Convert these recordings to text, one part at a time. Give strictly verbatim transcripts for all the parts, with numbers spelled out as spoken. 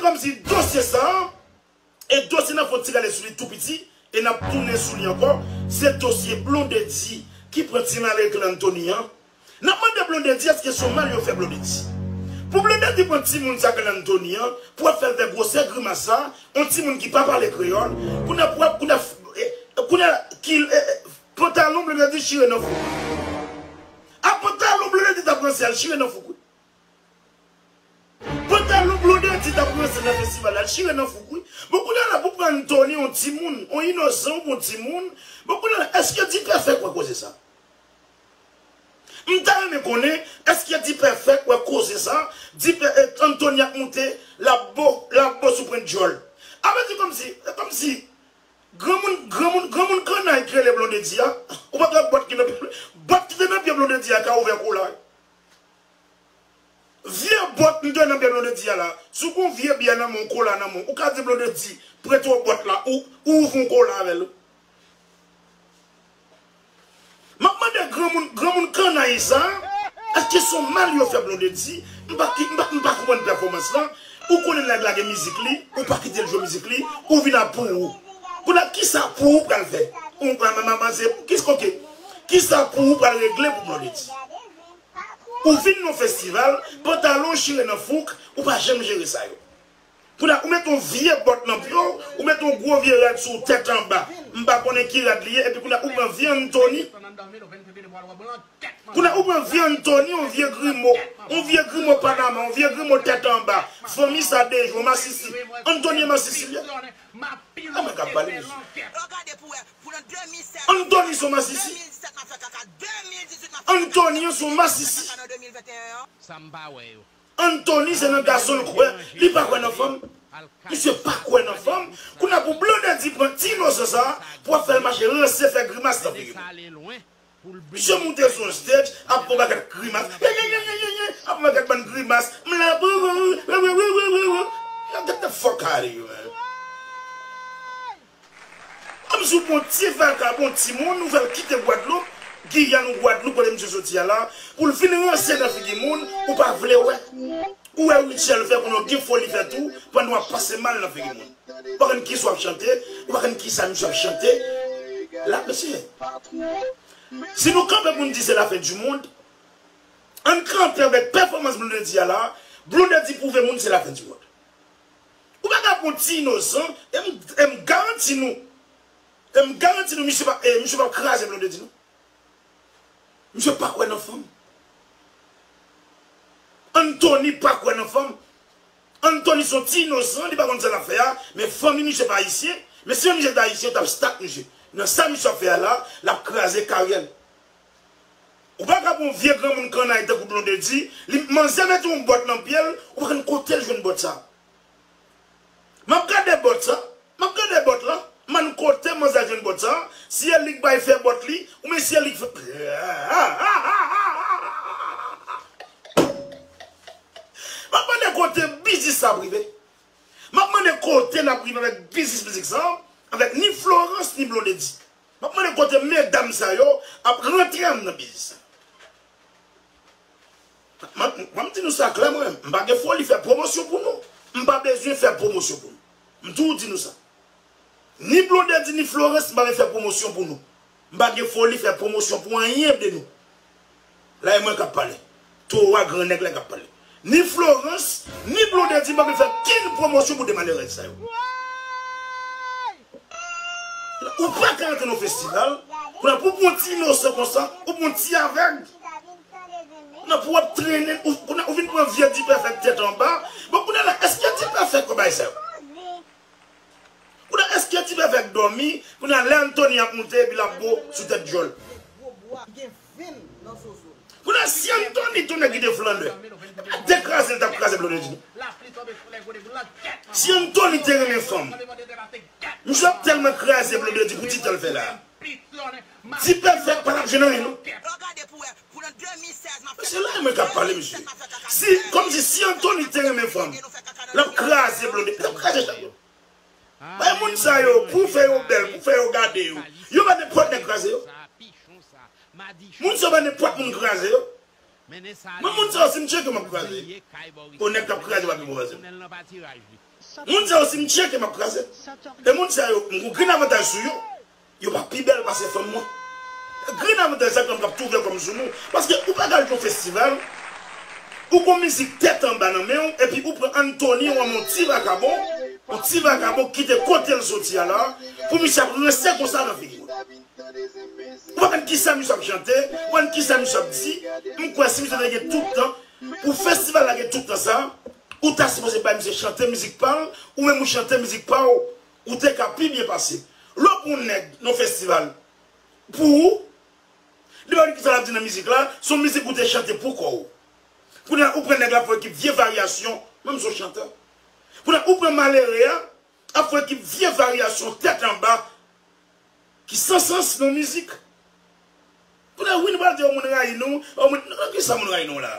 Kòmsi dosye sa a, e dosye n ap fè yon ti gade sou li tou piti, e n ap tounen sou li ankò, se dosye Blondedy ki pran ti malere Claire Anthony an. N ap mande Blondedy èske se yon mal yo fè Blondedy. Pou Blondedy pran timoun sa Claire Anthony an, pou ap fè l fè gwosè grimas sa, yon timoun ki pa pale kreyòl, kounye a pou ap, kounye a, eh, kounye a, ki, eh, eh, pantalon Blondedy chire nan fouk. A pantalon Blondedy t ap ranse a l chire nan fouk, wi. Pantalon Blondedy t ap ranse nan festival la, l chire nan fouk, wi. Bon, kounye a la, pou pran Anthony, yon timoun, yon inosan, yon bon timoun. Bon, kounye a la, èske Dipèfèk wè koze sa? M ta renmen konnen, èske Dipèfèk wè koze sa? Dipè, eh, Anthony ap moute, l ap bo, l ap bo sou pwent djòl. A vle di kòmsi, kòmsi, granmoun, granmoun, granmoun kannay ki rele Blondedy a, ou pa t wè bòt ki nan pye, bòt ki te nan pye Blondedy a ka ouvè kola. Vye bòt m te wè nan pye Blondedy a la. Si w gen yon vye byè nan men w, yon kola nan men w, ou ka di Blondedy, prete w bòt la, ou, ou ouvri yon kola avè l. M ap mande granmoun, granmoun kannay sa, èske se yon mal yo fè Blondedy? M pa ki, m pa, m pa konprann pèfòmans lan. Ou konnen nèg la gen mizik li, ou pa kite l jwe mizik li, ou vin ap pou ou. Kounye a, kisa pou ou pral fè? Ou, ma, ma, ma, ma, se, kis, ok. Kisa pou ou pral regle pou Blondedy? Ou vin nan festival, pantalon chire nan fouk, ou pa janm jere sa yo. Kounye a, ou met yon vye bòt nan pye w, ou met yon gwo vye rad sou w, tèt anba. M pa konnen ki rad li ye, epi kounye a, ou pran vye Anthony. Kounye a, ou pran vye Anthony, yon vye grimo, yon vye grimo Panama, yon vye grimo tèt anba. Fanmi sa deje, masisi. Anthony masisi li ye. Kòman k ap pale, mesye? Anthony se yon masisi. Anthony se yon masisi. Sa m pa wè yo. Anthony se nan gason l kwè, li pa kwè nan fanm. Misye pa kwè nan fanm. Kounye a pou Blondedy pran ti inosan sa a, pou ap fè l mache ranse, fè grimas nan figi l. Misye moute sou yon stage, ap fè yon pakèt grimas. Ye, ye, ye, ap fè yon pakèt bann grimas. M la pou ou. Yo, get the fuck out of here, man. Kòmsi w pran yon ti vakabon timoun, ou fè l kite Gwadloup, Giyàn ou Gwadloup, kote misye soti a la, pou l vin ranse nan figi moun, ou pa vle wè. Ou wè Rutshelle fè kounye a, w gen foli fè tou, pandan w ap pase mal nan figi moun. Ou pa konn kisa w ap chante, ou pa konn kisa misye ap chante. La, mesye, si nou kanpe pou n di se la fin du monde, ann kanpe avèk pèfòmans Blondedy a la, Blondedy pwouve moun se la fin du monde. Ou pa ka pran ti inosan, e m, e m garanti nou, e m garanti nou, misye pa, e, misye p ap kraze Blondedy, non. Misye pa kwè nan fanm. Anthony pa kwè nan fanm. Anthony se yon ti inosan, li pa konn sa l ap fè a, men fanmi misye pa ayisyen, men si fanmi misye te ayisyen, yo t ap stop misye. Nan sa misye ap fè a la, l ap kraze karyè l. Ou pa ka pran yon vye granmoun kannay tankou Blondedy, li, manzè mete yon bòt nan pye l, ou pa konn kote l jwenn bòt sa. M ap gade bòt sa, m ap gade bòt la, m ann kote manzè jwenn bòt sa, si e li k bay fè bòt li, oubyen si e li k fè. M ap mande kote biznis sa ap rive. M ap mande kote n ap rive avèk biznis mizik sa, avèk ni Florence, ni Blondedy. M ap mande kote medam sa yo ap rantre nan biznis sa. M ap, m ap di nou sa klè, mwen, m pa gen foli fè pwomosyon pou nou. M pa bezwen fè pwomosyon pou nou. M toujou di nou sa. Ni Blondedy, ni Florence, m pa vle fè pwomosyon pou nou. M pa gen foli fè pwomosyon pou anyen de nou. La, e mwen k ap pale. Towo a, gran nèg la k ap pale. Ni Florence, ni Blondedy, m pa vle fè kenn pwomosyon pou de malerèz sa yo. Ou pa ka antre nan festival, kounye a pou pran ti inosan konsa, ou pran ti avèg. Kounye a pou w ap trennen, ou, kounye a ou vin pran vye Dipèfèk tèt anba. Bon, kounye a la, èske Dipèfèk wè bagay sa yo? Kounye a, èske Dipèfèk dòmi? Kounye a, lè Anthony ap moute, epi l ap bo sou tèt djòl. Kounye a, si Anthony te yon nèg ki te flannè, te kraze, l t ap kraze Blondedy. Si Anthony te renmen fanm, misye ap tèlman kraze Blondedy pou ti tan l fè la. Dipèfèk pa t ap jwenn anyen, non. Mesye, la e mwen k ap pale, mesye. Si, kòmsi si Anthony te renmen fanm, l ap kraze Blondedy, l ap kraze chak yo. Bay moun sa yo, pou fè yo bèl, pou fè yo gade yo. Yo pa nenpòt nèg kraze yo. Moun sa yo pa nenpòt moun kraze yo. Mwen, moun sa yo, si m tcheke, m ap kraze. O nèg k ap kraze papi move zèb. Moun sa yo, si m tcheke, m ap kraze. E moun sa yo, m gon grenn avantaj sou yo. Yo pa pi bèl pase fanm mwen. Grenn avantaj sa k ap twouve kòm sou nou. Paske ou pa ka al yon festival, ou gon mizik tèt anba nan men w, epi ou pran Anthony, ou yon ti vakabon, yon ti vakabon ki kite kote l soti a la, pou misye ap ranse konsa nan figi w. Ou pa konn kisa misye ap chante, ou pa konn kisa misye ap di. M kwè si misye te gen tout tan, pou festival la gen tout tan sa, ou ta sipoze bay misye chante mizik pa l, ou menm ou chante mizik pa w, ou te ka pi byen pase. Lè w pran yon nèg nan festival pou ou, li pa konn kisa l ap di nan mizik la, se yon mizik ou te chante pou kò w. Kounye a, ou pran nèg la ap fè ekip vye varyasyon, menm si w chantè. Kounye a, ou pran malere a, ap fè ekip vye varyasyon tèt anba, ki san sans nan mizik. Kounye a, wi, nou pral di, o, moun rayi nou, o, moun, nan kisa moun rayi nou la?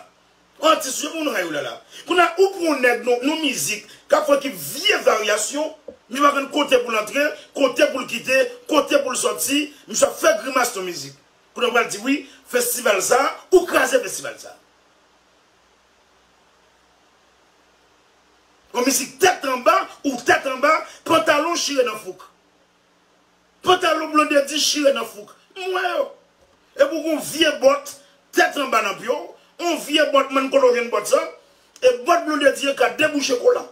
O, atis, yo, moun rayi w la la. Kounye a, ou pran yon nèg nan, nan mizik, k ap fè ekip vye varyasyon, misye pa konn kote pou l antre, kote pou l kite, kote pou l sòti, misye ap fè grimas nan mizik. Kounye a, ou pral di, wi, festival sa, ou kraze festival sa. Yon mizik tèt anba, ou tèt anba, pantalon chire nan fouk. Pantalon Blondedy chire nan fouk. M wè yo. Epi w gon vye bòt tèt anba nan pye w, yon vye bòt, m pa konn kote w jwenn bòt sa, e bòt Blondedy an ka debouche kola.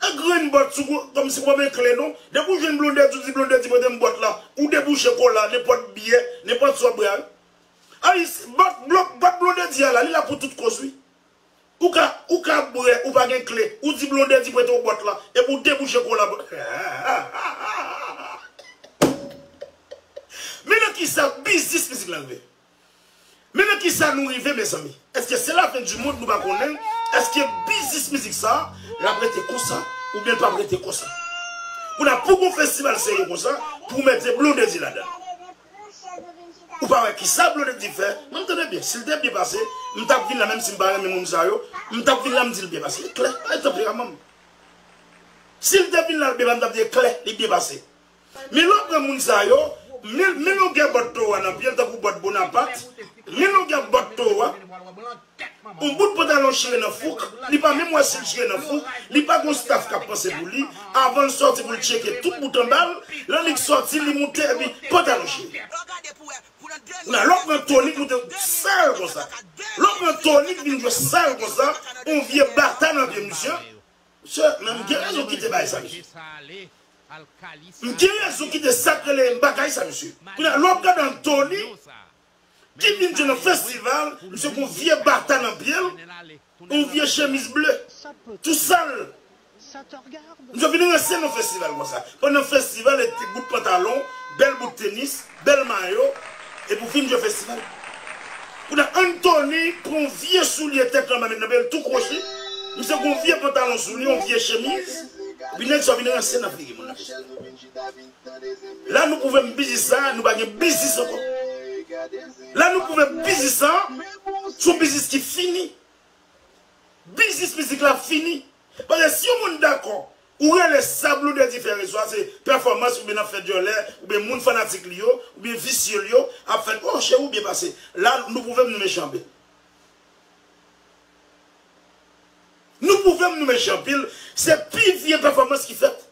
E grenn bòt sou kou, kòmsi w pa gen kle non. Depi w jwenn Blondedy, ou di Blondedy prete m bòt la, ou debouche kola, nenpòt byè, nenpòt sa w ap bwè a. Ayis, bòt, blo- bòt Blondedy a la, li la pou tout koz wi. Ou ka, ou ka bwè, ou pa gen kle. Ou di Blondedy prete w bòt la. Epi w debouche kola. Men nan kisa biznis mizik la rive. Men nan kisa nou rive, mezanmi. Èske se lafen di mond nou pa konnen? Èske biznis mizik sa, l ap rete konsa, oubyen l p ap rete konsa? Kounye a, pou gon festival serye konsa, pou w mete Blondedy ladan. Ou pa wè kisa Blondedy fè? Mwen, m tande byen. Si l te byen pase, m t ap vin la, menm si m pa renmen moun sa yo, m t ap vin la, m di l byen pase. Li klè, e tanperaman m. Si l te vin la, l byen pase, m t ap di l klè, li byen pase. Men lè w pran moun sa yo, men, men longè bòt towo a nan pye l, tankou bòt Bonapat, men longè bòt towo a, yon bout pantalon chire nan fouk, li pa menm wè si l chire nan fouk, li pa gon staff k ap panse pou li, avan l sòti pou l tcheke tout bout anba l, lè li sòti, li moute, epi pantalon chire. Kounye a, lè w pran Tony k moute sal konsa, lè w pran Tony k vin jwe sal konsa, yon vye bata nan pye misye, misye, men m gen rezon kite bagay sa, misye. M gen rezon kite sa k rele bagay sa, mesye. Kounye a, lè w ap gade Anthony, ki vin jwe nan festival, misye gon vye bata nan pye l, yon vye chemiz ble, tou sal. Misye vin ranse nan festival konsa. Pandan festival, e ti bout pantalon, bèl bout tenis, bèl mayo, epi w fin jwe festival. Kounye a, Anthony pran yon vye soulye tèt anba, met nan pye l tou kwochi. Misye gon vye pantalon sou li, yon vye chemiz. Epi nèg sa vin ranse nan figi moun nan. La nou pwouve m biznis sa, nou pa gen biznis ankò. La nou pwouve m biznis sa, se yon biznis ki fini. Biznis mizik la fini. Paske si yon moun dakò, ou rele sa Blondedy fè reswa, se pèfòmans oubyen n ap fè dyòlè, oubyen moun fanatik li yo, oubyen visye li yo, ap fè, o cheri ou byen pase. La nou pwouve m nou mechan anpil. Nou pwouve m nou mechan anpil, se pi vye pèfòmans ki fèt.